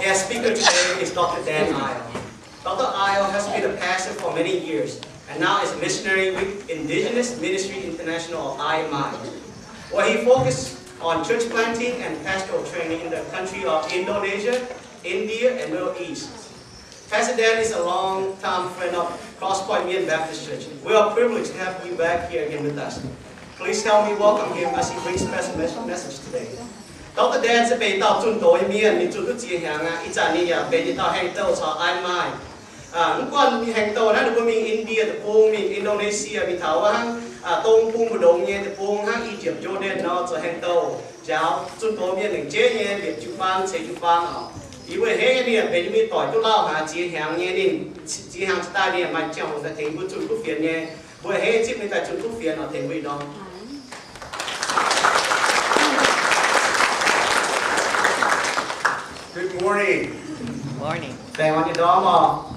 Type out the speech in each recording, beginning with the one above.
Our speaker today is Doctor Dan Eyal. Doctor Eyal has been a pastor for many years and now is a missionary with Indigenous Ministry International, or I M I, where he focuses on church planting and pastoral training in the country of Indonesia, India, and Middle East. Pastor Dan is a long-time friend of Cross Point Mien Baptist Church. We are privileged to have you back here again with us. Please help me welcome him as he brings special mes- message today. Doctor Dan se benx dauh zunh doz nyei mienh, ninh zunh duqv ziex hnyangx aqv. Ih zanc ninh yaac benx yietc dauh haengh douh caux I M I. Mv guanh haengh douh naaiv ninh mbuo mingh India deic-bung, mingh Indonesia, mingh taux wuov hnangv dong bung mbu'ndongx nyei deic-bung, hnangv Egypt, Jordan nor, zoux haengh douh njaaux zunh doz mienh lengc jeiv nyei liepc jiu-baang ceix jiu-baang oc. Yie mbuo a'hneiv ninh benx mienh doic duqv lauh haic ziex hnyangx nyei. Ninh ziex hnyangx cingx daaih ninh maaih ziangh hoc daaih tengx mbuo zunh kuv fienx nyei. Mbuo a'hneiv zipv ninh daaih zunh kuv fienx oc, tengx mbuo ih ndorm. Good morning. Morning. Baengh orn nyei ndorm oc.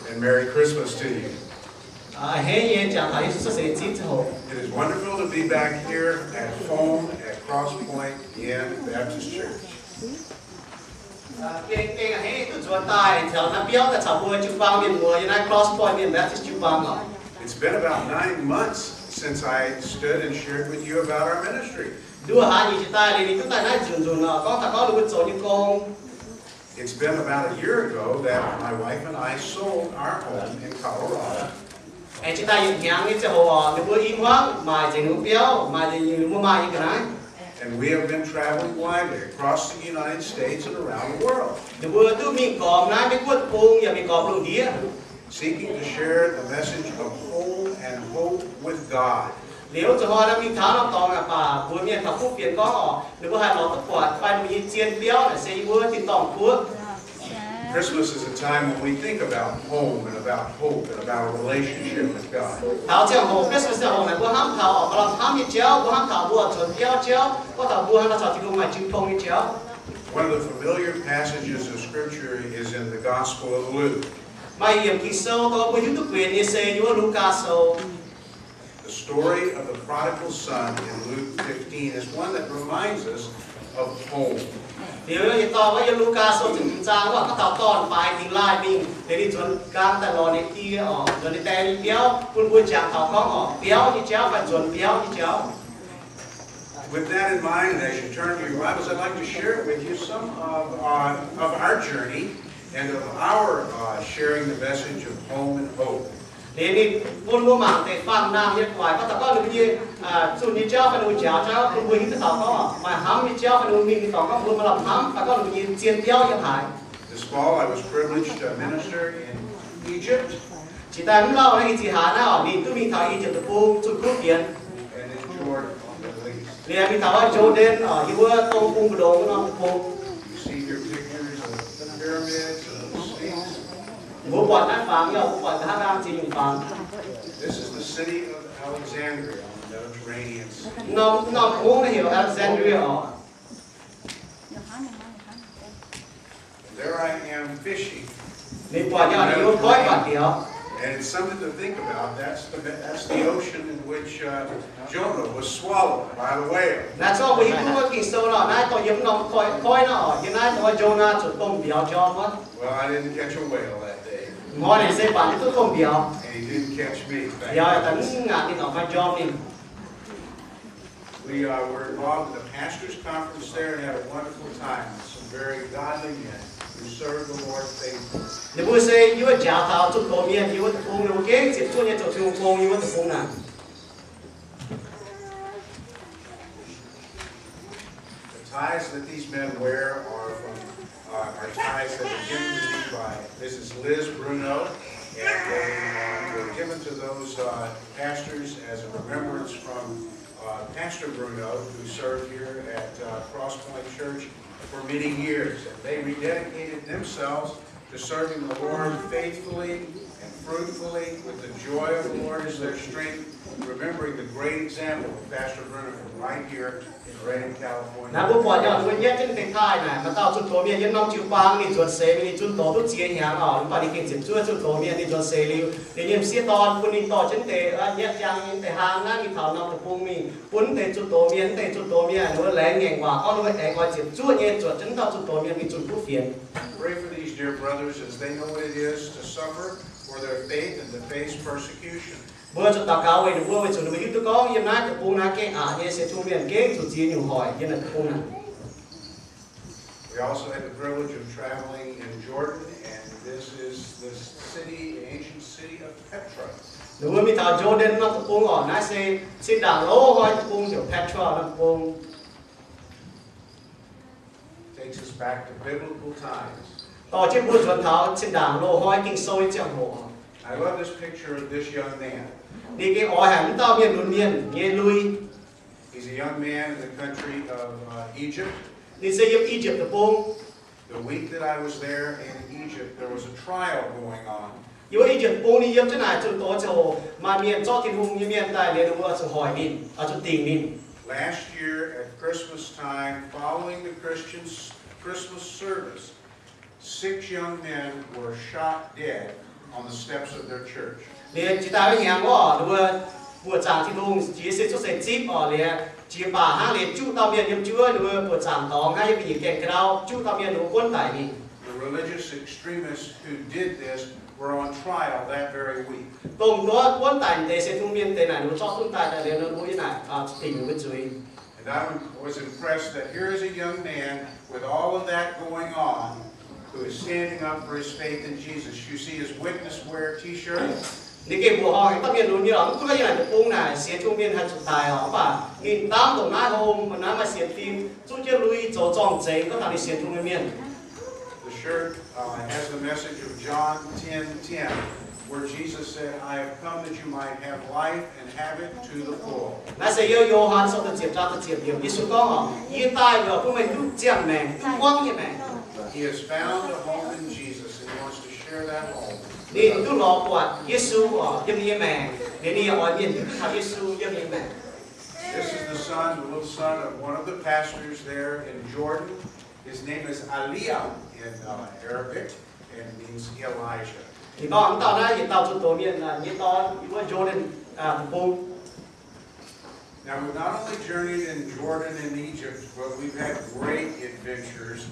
And Merry Christmas to you. A'hneiv nyei jangx taux Yesu cuotv seix zipv ziangh hoc. It is wonderful to be back here at home at Cross Point Mien Baptist Church. Gengh gengh a'hneiv duqv nzuonx daaih caux naaiv biauv daaih caux mbuo jiu-baang mienh muoz yiem naaiv Cross Point Mien Baptist jiu-baang oc. It's been about nine months since I stood and shared with you about our ministry. Nduov haaix nyungc jiex daaih liuz ninh duqv daaih naaiv nzunc nzunc oc, gorngv taux gorngv ninh mbuo zoux nyei gong. It's been about a year ago that my wife and I sold our home in Colorado. Aengx jiex daaih yietc hnyangx nyei ziangh hoc oc, ninh mbuo i hmuangv maaic nzengc ninh mbuo biauv, maaic nzengc ninh mbuo maaih nyei ga'naaiv. And we have been traveling widely across the United States and around the world. Ninh mbuo duqv mingh gormx naaiv Meiv Guoqv deic-bung yaac mingh gormx lungh ndiev, seeking to share the message of home and hope with God. Liuz zuqc hnoi naaiv mingh taux norm dorngx aqv, baac mbuox mienh taux kuv fienx gorngv oc, ninh mbuo haih lorz duqv buatc fai ninh mbuo nyei zien biauv naaic se yie mbuo tin-dorngh kuotv. Christmas is a time when we think about home and about hope and about a relationship with God. Taux ziangh hoc, Christmas ziangh hoc naaic mbuo hnamv taux oc, maaih lamh hnamv nyei jauv, mbuo hnamv taux mbuo nzuonx biauv jauv, gorngv taux mbuo hnangv nor caux Tin-Hungh maaih jiu tong nyei jauv. One of the familiar passages of Scripture is in the Gospel of Luke. Maaih yiemc Ging-Sou dorh mbuo hiuv duqv buonc nyei se yiem wuov Lugaa Sou. The story of the prodigal son in Luke fifteen is one that reminds us of home. Liuz yietc dauh wuov yiem Lugaa Sou ziepc hmz zaang wuov, gorngv taux dorn-faix dingx laaih mingh, liuz ninh nzuonx nqaang daaih lorz ninh die oc, nzuonx ninh die nyei biauv, bun mbuo jangx taux gorngv oc, biauv nyei jauv fai nzuonx biauv nyei jauv. With that in mind, and as you turn to your Bibles, I'd like to share with you some of, uh, of our journey and of our, uh, sharing the message of home and hope. Liuz ninh bun mbuo mangc deix faam-naamh nyei guaaic, gorngv taux gorngv ninh mbuo nyei zunh nyei jauv fai ninh mbuo njaaux jauv, bun mbuo hiuv duqv taux gorngv maaih hnamv nyei jauv fai ninh mbuo mingh nyei dorngx, gorngv mbuo maaih lamh hnamv fai gorngv ninh mbuo nyei zien biauv yiem haaix. This fall, I was privileged to minister in Egypt. Jiex daaih mv lauh naaiv ih ziex hlaax naaiv oc, ninh duqv mingh taux I^yipv Deic-Bung zunh kuv fienx. And in Jordan, the Middle East. Liuz mingh taux wuov Jordan oc, yiem wuov dong bung mbu'ndongx wuov norm deic-bung. You see here pictures of the pyramids and the Sphinx. Mbuo buatc naaiv fangx, yaac mbuo buatc nqa'haav nqaang ziex nyungc fangx. This is the city of Alexandria on the Mediterranean Sea. Norm, norm mungv naaiv heuc Alexandria oc. And there I am fishing. Ninh buatc yaac ninh yiem koiv buatc diex. And it's something to think about. That's the, that's the ocean in which, uh, Jonah was swallowed by the whale. Naaiv zorqv mbuo hiuv duqv wuov Ging-Sou nor, naaiv dongh yiem norm koiv, koiv nor oc, yiem naaiv dongh Jonah zuqc domh mbiauz jorm wuov. Well, I didn't catch a whale that day. Hnoi naaic se baac ninh duqv domh mbiauz. And he didn't catch me, thank you. Mbiauz yaac daaih mv ngaatc ninh, oix fai jorm ninh. We, uh, were involved in the pastors' conference there and had a wonderful time with some very godly men who served the Lord faithfully. Ninh mbuo se yiem wuov njaaux taux zunh doz mienh yiem wuov deic-bung, ninh mbuo gengh ziepc zuoqv nyei zoux Tin-Hungh gong yiem wuov deic-bung naaic. The ties that these men wear are from, uh, are ties that were given to me by Missus Liz Bruno, and they, uh, were given to those, uh, pastors as a remembrance from, uh, Pastor Bruno, who served here at, uh, Cross Point Church for many years. And they rededicated themselves to serving the Lord faithfully and fruitfully with the joy of the Lord as their strength, remembering the great example of Pastor Bruno right here in Redding, California. Naaiv mbuo buatc nyei oc, mbuo nyetv jienv deix taaih naaic, maaih dauh zunh doz mienh yiem norm jiu-baang ninh nzuonx seix, ninh zunh doz duqv ziex hnyangx oc, mv baac ninh gengh ziepc zuoqv zunh doz mienh, ninh nzuonx seix liuz, ninh nyei m'sieqv dorn bun ninh dorh jienv deix, nyetv jangx nyei deix hlang naaiv mingh taux norm deic-bung mingh, bun deix zunh doz mienh, deix zunh doz mienh ninh mbuo laengz ngaengc waac gorngv ninh mbuo aengx oix ziepc zuoqv nyei zuotc jienv dauh zunh doz mienh mingh zunh kuv fienx. Pray for these dear brothers as they know what it is to suffer for their faith and to face persecution. Mbuo zuqc daux gaux weic ninh mbuo, weic zuqc ninh mbuo hiuv duqv gorngv yiem naaiv deic-bung naaiv gengh aqc nyei, sienx Tin-Hungh mienh gengh zuqc ziex nyungc hoic yiem naaiv deic-bung naaic. We also had the privilege of traveling in Jordan, and this is the city, the ancient city of Petra. Ninh mbuo mingh taux Jordan norm deic-bung oc. Naaiv se zinh ndaangc loz-hnoi deic-bung, heuc Petra norm deic-bung. Takes us back to biblical times. Dorh jienv mbuo nzuonx taux zinh ndaangc loz-hnoi Ging-Sou nyei ziangh hoc. I love this picture of this young man. Ninh gengh oix haic mv dauh mienh lunx mienh nyei lui. He's a young man in the country of, uh, Egypt. Ninh se yiem I^yipv Deic-Bung. The week that I was there in Egypt, there was a trial going on. Yiem I^yipv Deic-Bung ninh yiem jienv naaic zunh doz ziangh hoc, maaih mienh zorqv Tin-Hungh nyei mienh daaih liuz ninh mbuo zuqc hoic ninh, oix zuqc dingc ninh. Last year at Christmas time, following the Christian s-, Christmas service, six young men were shot dead on the steps of their church. Liuz jiex daaih wuov hnyangx wuov, ninh mbuo buoqc zaangc Tin-Hungh jiex se cuotv seix zipv oc, liuz jiex baac hnangv liuz juqv dauh mienh yiem juov, ninh mbuo buoqc zaangc dorngx hnangv yiem mbuo nyeic gaengh ga'ndau, juqv dauh mienh ninh mbuo buonv daic mingh. The religious extremists who did this were on trial that very week. Dongh wuov buonv daic deix sienx Tin-Hungh mienh deix naaic, ninh mbuo zorqv duqv daaih daaih liuz ninh mbuo yiem naaic, aa, dingc ninh mbuo zuiz. And I was impressed that here is a young man with all of that going on who is standing up for his faith in Jesus. You see his witness wear T-shirt. Ninh gengh mbuoqc horngh haic, dauh mienh lunx mienh oc, mv gunv yiem naaic deic-bung naaic sienx Tin-Hungh mienh haih zuqc daic oc, mv baac ninh dangv ndongc naaiv hlo, mv baac naaiv maaih sienx fim zuqv jienv lui zoux zorng-zengx gorngv taux ninh sienx Tin-Hungh nyei mienh. The shirt, uh, has the message of John ten ten, where Jesus said, I have come that you might have life and have it to the full. Naaiv se Yo^han Sou da'ziepc zaang da'ziepc yiemc. Yesu gorngv oc, yie daaih yaac bun meih duqv ziangh maengc, duqv buangv nyei maengc. He has found a home in Jesus and he wants to share that home. Ninh duqv lorz buatc Yesu oc, yiem ninh nyei maengc, liuz ninh yaac oix mienh hiuv duqv taux Yesu yiem ninh nyei maengc. This is the son, the little son of one of the pastors there in Jordan. His name is Aliyah in, uh, Arabic and means Elijah. Ninh gorngv mv dauh naaiv yietc dauh zunh doz mienh nyei dorn, yiem wuov Jordan deic-bung. Now, we've not only journeyed in Jordan and Egypt, but we've had great adventures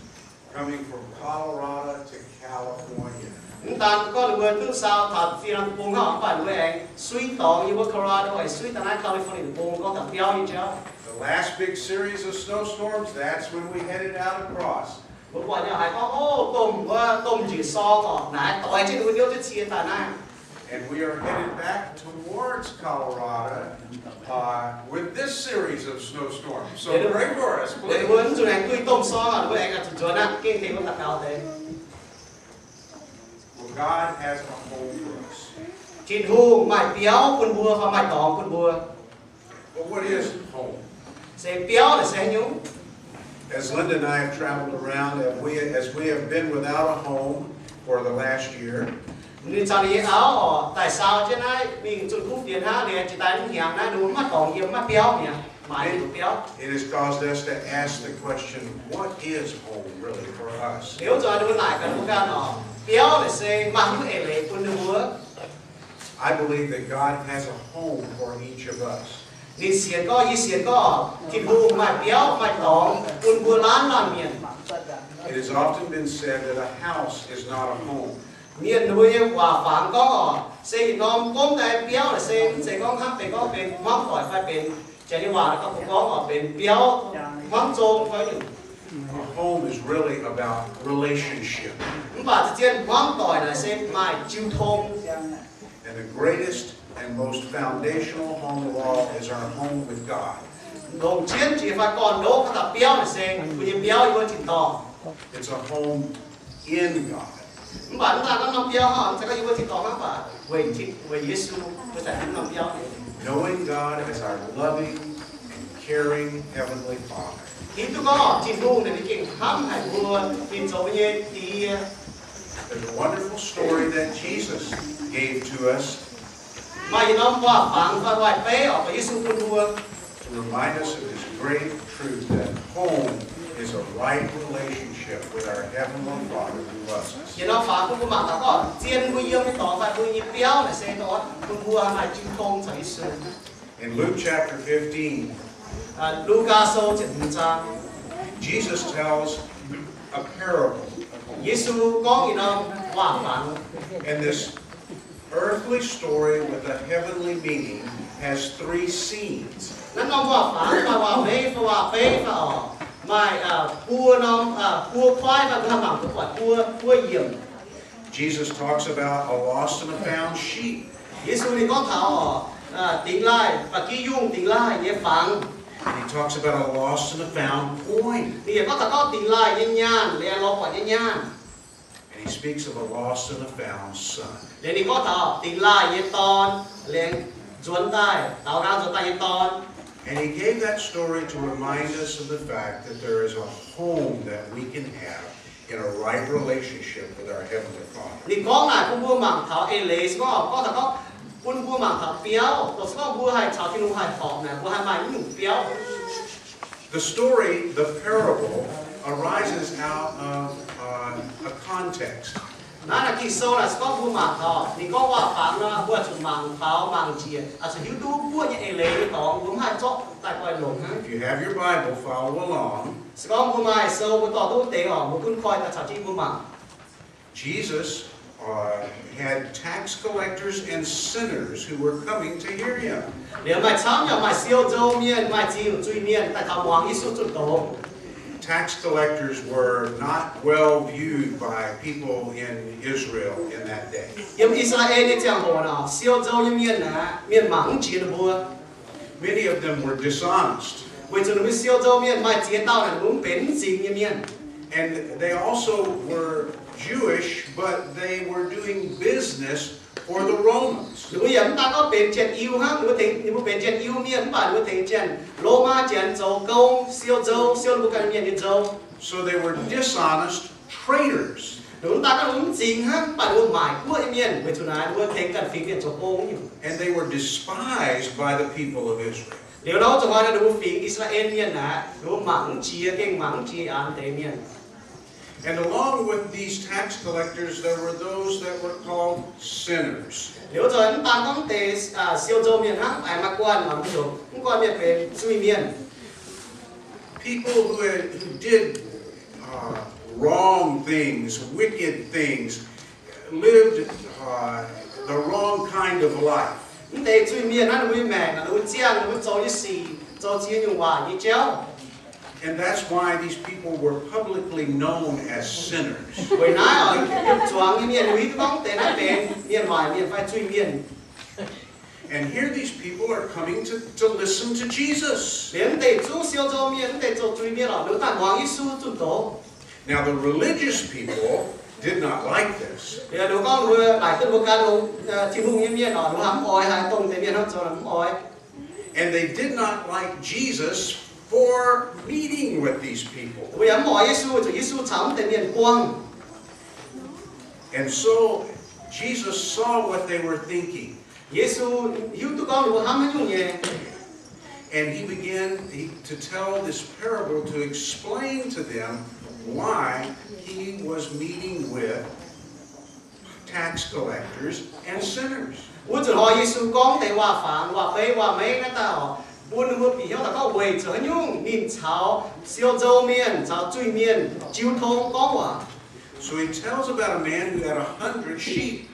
coming from Colorado to California. Mv daan gorngv ninh mbuo duqv saau taux fiev norm deic-bung hnangv, mv baac ninh mbuo aengx suiv dorngx yiem wuov Colorado, aengx suiv daaih naaiv California deic-bung, gorngv taux biauv nyei jauv. The last big series of snowstorms, that's when we headed out across. Mbuo buatc nyei haiz gorngv, o, domh wuov, domh njiec sorng oc, naaiv doix jienv ninh mbuo hnyouv jienv cie daaih naaiv. And we are headed back towards Colorado, uh, with this series of snowstorms. So pray for us, please. Ninh mbuo mv zuqc aengx duih domh sorng oc, ninh mbuo aengx zuqc nzuonx aqv, gengh tengx mbuo daux gaux deix. Well, God has a home for us. Tin-Hungh maaih biauv bun mbuo fai maaih dorngx bun mbuo. But what is home? Se biauv naaic se haaix nyungc? As Linda and I have traveled around, as we, as we have been without a home for the last year, ninh caux ninh nyei auv oc daaih saau jienv naaiv mingh zunh kuv fienx hnangv, ninh jiex daaih mv hnyangx naaiv, ninh mbuo mv maaih dorngx yiem, mv maaih biauv mi'aqv, maaiz ninh mbuo biauv. It has caused us to ask the question, what is home really for us? Liuz zuqc ninh mbuo naaic gaax ninh mbuo ganh oc, biauv naaic se maaih hnyouv eix leiz bun ninh mbuo. I believe that God has a home for each of us. Ninh sienx gorngv, yie sienx gorngv, Tin-Hungh maaih biauv maaih dorngx bun mbuo laanh laanh mienh. It has often been said that a house is not a home. Mienh ninh mbuo nyei waac fangx gorngv oc, se yietc norm gomv daaih biauv naaic se mv zeiz gorngv hnangv benx gorngv benx hmuangv doic fai benx janx nyei waac gorngv, gorngv oc benx biauv hmuangv zong fai nyungc. A home is really about relationship. Mv baac zien-zien hmuangv doic naaic se maaih jiu tong. And the greatest and most foundational home of all is our home with God. Longc jienv jiex fai gorn-ndoqv gorngv taux biauv naaic se mbuo nyei biauv yiem wuov tin-dorngh. It's a home in God. Mv baac mv daan gorngv norm biauv hnangv, mv zeiz gorngv yiem wuov tin-dorngh hnangv, mv baac weic, weic Yesu mbuo daaih hiuv norm biauv. Knowing God as our loving and caring Heavenly Father. Hiuv duqv gorngv Tin-Hungh naaic ninh gengh hnamv haic mbuo, ninh zoux mbuo nyei Die. There's a wonderful story that Jesus gave to us. Maaih yietc norm waac-fangx fai waac-beiv oc, Yesu bun mbuo to remind us of this great truth that home is a right relationship with our Heavenly Father who loves us. Yietc norm fangx bun mbuo mangc gaax gorngv zien mbuo yiem nyei dorngx fai mbuo nyei biauv naaic se bun mbuo maaih jiu tong caux Yesu. In Luke chapter fifteen, Lugaa Sou ziepc hmz zaang. Jesus tells a parable. Yesu gorngv yietc norm waac-fangx. And this earthly story with a heavenly meaning has three scenes. Naaiv norm waac-fangx maaih waac-meiv fai waac-beiv fai oc, maaih buo norm, buo kuaaiv fai mbuo haih mangc duqv buatc buo, buo yiemc. Jesus talks about a lost and a found sheep. Yesu ninh gorngv taux oc, dingx laaih, ba'gi yungh dingx laaih nyei fangx. He talks about a lost and a found coin. Ninh yaac gorngv taux gorngv dingx laaih nyei nyaanh, liemh lorz buatc nyei nyaanh. And he speaks of a lost and a found son. Liemh ninh gorngv taux dingx laaih nyei dorn, liemh nzuonx daaih, daaux nqaang nzuonx daaih nyei dorn. And he gave that story to remind us of the fact that there is a home that we can have in a right relationship with our Heavenly Father. Ninh gorngv naaic bun mbuo mangc taux eix leiz, se gorngv gorngv taux gorngv bun mbuo mangc taux biauv, dongh se gorngv mbuo haih caux Tin-Hungh haih horpc naaic, mbuo haih maaih naaiv nyungc biauv. The story, the parable, arises out of a context. Naaiv naaic Ging-Sou naaic se gorngv mbuo mangc taux ninh gorngv waac-fangx nor, mbuo zuqc mangc faaux mangc njiec, zuqc hiuv duqv buov nyei eix leiz nyei dorngx, mbuo mv haih zorqv daaih goiv longc hnangv. If you have your Bible, follow along. Se gorngv mbuo maaih sou, mbuo dorh duqv deix oc, mbuo gunv koi daaih caux jienv mbuo mangc. Jesus had tax collectors and sinners who were coming to hear him. Liemh maaih camv yaac maaih siou nzou mienh, maaih zingh zuiz-mienh daaih taux muangx Yesu zunh doz. Tax collectors were not well viewed by people in Israel in that day. Yiem I^saa^laa^en nyei ziangh hoc nor, siou nzou nyei mienh aeqv, mienh mangc mv jiex ninh mbuo. Many of them were dishonest. Weic zuqc ninh mbuo siou nzou mienh maaih ziex dauh naaic, ninh mbuo mv benx mv zingx nyei mienh. And they also were Jewish, but they were doing business for the Romans. Ninh mbuo yaac mv daan gorngv benx Janx-Iu hnangv, ninh mbuo benx Janx-Iu mienh mv baac ninh mbuo tengx Janx-Lomaa Janx zoux gong, siou nzou, siou ninh mbuo ganh mienh nyei nzou. So they were dishonest traders. Ninh mbuo mv daan gorngv ninh mbuo mv zingx hnangv, mv baac ninh mbuo maaic guoqv nyei mienh. Weic zuqc naaic ninh mbuo tengx ganh fingx mienh zoux gong nyungc. And they were despised by the people of Israel. Liuz nor, zuqc hnoi ninh mbuo fingx I^saa^laa^en mienh aeqv, ninh mbuo mangc mv jiex, gengh mangc mv jiex aqv deix mienh. And along with these tax collectors, there were those that were called sinners. Liuz nor, mv daan gorngv deix siou nzou mienh hnangv, aengx maaih guanh, mv guanh mienh benx zuiz-mienh. People who had, who did wrong things, wicked things, lived the wrong kind of life. Mv deix zuiz-mienh naaiv, ninh mbuo nyei maengc, ninh mbuo ziangh, ninh mbuo zoux nyei sic, zoux ziex nyungc waaic nyei jauv. And that's why these people were publicly known as sinners. Weic naaiv oc, zuangx nyei mienh ninh mbuo hiuv duqv gorngv deix naaiv benx mienh waaic mienh fai zuiz-mienh. And here these people are coming to, to listen to Jesus. Liemh mv deix zungv siou nzou mienh, mv deix zoux zuiz-mienh oc, ninh mbuo daaih muangx Yesu zunh doz. Now, the religious people did not like this. Liuz ninh mbuo gorngv, mbuo laaic duqv mbuo gan longx Tin-Hungh nyei mienh oc, ninh mbuo hnamv mv oix haaix, dongh deix mienh hnangv zoux mv oix. And they did not like Jesus for meeting with these people. Mbuo yaac mv oix Yesu weic zuqc Yesu caux mv deix mienh buangh. And so Jesus saw what they were thinking. Yesu hiuv duqv gorngv ninh mbuo hnamv haaix nyungc nyei. And he began to tell this parable to explain to them why he was meeting with tax collectors and sinners. Wuov zuqc hnoi Yesu gorngv deix waac-fangx, waac-beiv, waac-meiv naaiv daaih oc, bun ninh mbuo bieqc hnyouv daaih gorngv weic zuqc haaix nyungc ninh caux siou nzou mienh, caux zuiz-mienh jiu tong gorngv waac. So he tells about a man who had a hundred sheep.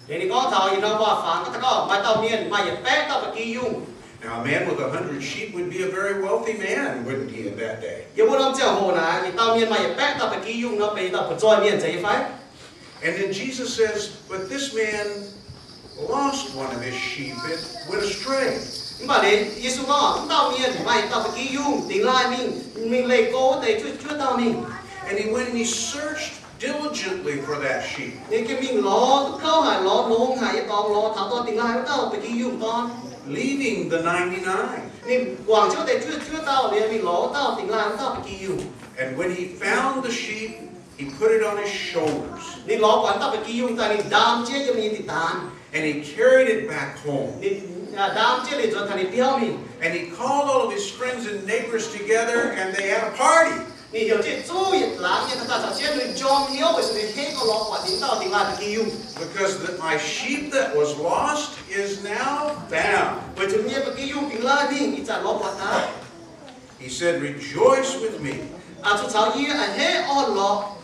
Liuz ninh gorngv taux yietc norm waac-fangx daaih gorngv maaih dauh mienh maaih yietc baeqv dauh ba'gi yungh. Now, a man with a hundred sheep would be a very wealthy man, wouldn't he, in that day? Yiem wuov norm ziangh hoc naaic, yietc dauh mienh maaih yietc baeqv dauh ba'gi yungh nor benx yietc dauh butv-zoih mienh zeiz nyei fai? And then Jesus says, but this man lost one of his sheep. It went astray. Mv baac liuz Yesu gorngv, mv dauh mienh maaih yietc dauh ba'gi yungh dingx laaih mingh, mingh leih go wuov deix juov, juov dauh mingh. And he went and he searched diligently for that sheep. Ninh gengh mingh lorz duqv kouv haic, lorz longx haic, yietc dorngx lorz taux dorh dingx laaih wuov dauh ba'gi yungh dorn. Leaving the ninety-nine. Ninh guangc jienv wuov deix juov, juov dauh liuz mingh lorz wuov dauh dingx laaih wuov dauh ba'gi yungh. And when he found the sheep, he put it on his shoulders. Ninh lorz buatc wuov dauh ba'gi yungh daaih, ninh ndaam jienv yiem ninh nyei dih daanz. And he carried it back home. Ninh ndaam jienv liuz nzuonx taux ninh biauv mingh. And he called all of his friends and neighbors together, and they had a party. Ninh heuc jienv zuqc yietc laangz nyei dauh dauh caux jienv, ninh jorm hnyouv weic zuqc ninh henv gorngv lorz buatc ninh dauh dingx laaih ba'gi yungh. Because that my sheep that was lost is now found. Weic zuqc yie nyei ba'gi yungh dingx laaih mingh, ih zanc lorz buatc aqv. He said, rejoice with me. Zuqc caux yie a'hneiv orn-lorqc.